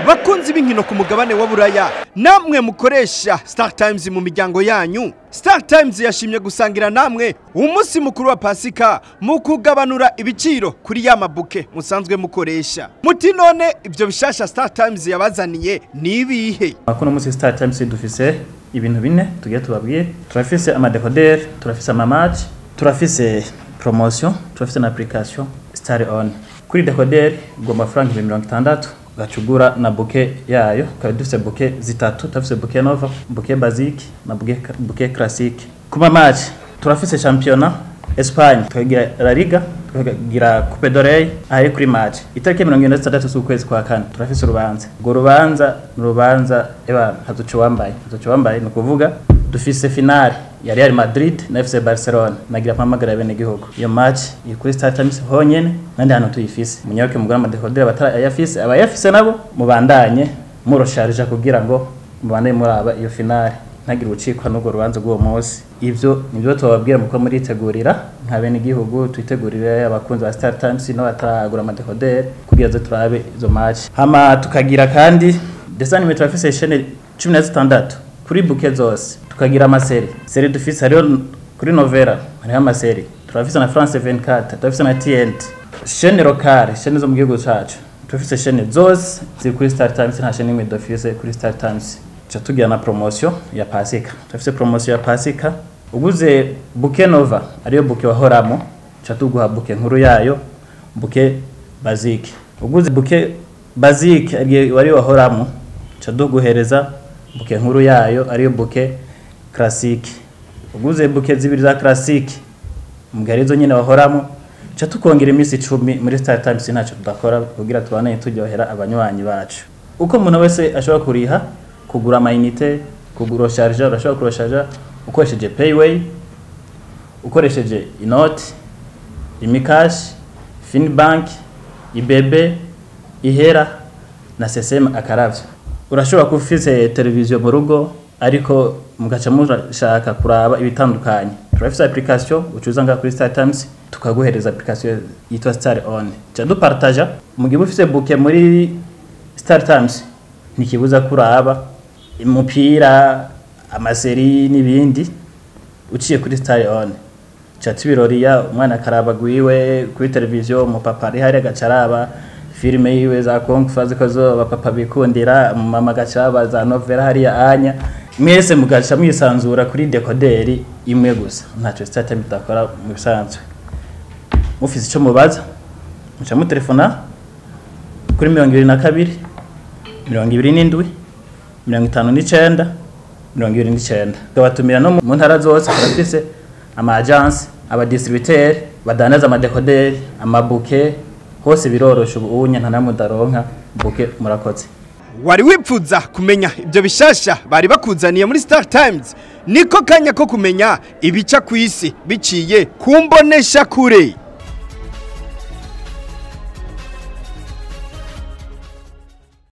Bakunzi b'inkino ku mugabane wa Buraya, namwe mukoresha Star Times mu miryango yanyu, Star Times yashimye gusangira namwe umunsi mukuru wa Pasika mu kugabanura ibiciro kuri ya ma bouquet musanzwe mukoresha. Muti none ibyo bishasha Star Times yabazaniye ni ibihe? Kuno munsi Star Times dufise ibintu bine tugiye tubabwiye. Turafise ama décodeur, turafise ama match, turafise promotion, turafise na application Star On. Kuri décodeur ugomba amafaranga 60,000, ugacugura na bouquet yayo. Tukaba dufise bouquet zitatu: turafise bouquet Nova, bouquet basique na bouquet classique. Kuma match turafise championnat Espagne, tukagira La Liga, tukagira Coupe del Rey. Ahari kuri match, itariki 76 z'ukwezi kwa kane turafise urubanza. Urwo rubanza ni urubanza eba hazoca wambaye, hazoca wambaye. Ni ukuvuga dufise finale ya Real Madrid na FC Barcelona. Nagira mpamagara bene gihugu, iyo match iri kuri Star Times honyene, nandi hantu tuyifise. Munyaruke mugura ama décodeur abatayafise, abayafise nabo mubandanye murosharija kugira ngo mubandanye muraba iyo finale, ntagire ucikwa n'urwo rubanza rw'uwo munsi. Ivyo nivyo tubabwira muko muritegurira nka bene igihugu, twitegurire abakunzi ba Star Times no bataragura ama décodeur kugira zo turabe izo match. Hama tukagira kandi dessin animé, turafise chaîne 16 kuri bouquet zose. Tukagira ama séries. Séries dufise, hariho kuri Novela, hariho ama séries, turafise na France 24, turafise na TNT, chaîne locale, chaîne zo mu gihugu cacu. Turafise chaîne zose ziri kuri Star Times, nta chaîne imwe dufise kuri Star Times. Tuca tugira na promotion ya Pasika. Turafise promotion ya Pasika: uguze bouquet Nova, ariyo bouquet wahoramo, tuca tuguha bouquet nkuru yayo, bouquet basique. Uguze bouquet basique, ariyo wari wahoramo, tuca tuguhereza bouquet nkuru yayo, ariyo bouquet classique. Uguze bouquet zibiri za classique, mugihe arizo nyene wahoramo, tuca tukongera iminsi 10 muri Star Times. Ntacyo tudakora kugira tubane turyohera abanywanyi bacu. Uko umuntu wese ashobora kuriha, kugura ama unité, kugura charger, urashobora kurosharja ukoresheje Payway, ukoresheje inoti, Lumicash, Finbank, IBB, Ihera na CCM akaravyo. Urashobora kuba ufise televiziyo mu rugo, ariko mugaca mushaka kuraba ibitandukanye. Turafise application ucuza ngaha kuri Star Times, tukaguhereza application yitwa Star On, ca dupartaja. Mu gihe ufise bouquet muri Star Times, ntikibuza kuraba umupira, ama séries n'ibindi uciye kuri Star On. Ca tubiroriya, umwana akaraba gwiwe kuri televiziyo, umupapa ari hari agaca araba filime yiwe za Kung Fu ziko zo abapapa bikundira, mama agaca araba za novela hariya anya, mwese mugaca mwisanzura kuri décodeur imwe gusa. Ntacyo Star Times idakora mu bisanzwe. Mufise ico mubaza, muca mutelefona kuri 22 27 59 29. Tukabatumira no mu ntara zose, turafise ama agence, aba distributeur badandaza ama décodeur, ama bouquet hose. Biroroshe ubu unye, nta namwe udaronka bouquet. Murakoze. Wari wipfuza kumenya ibyo bishasha bari bakuzaniye muri Star Times? Niko kanya ko kumenya ibica ku isi biciye ku mbonesha kure.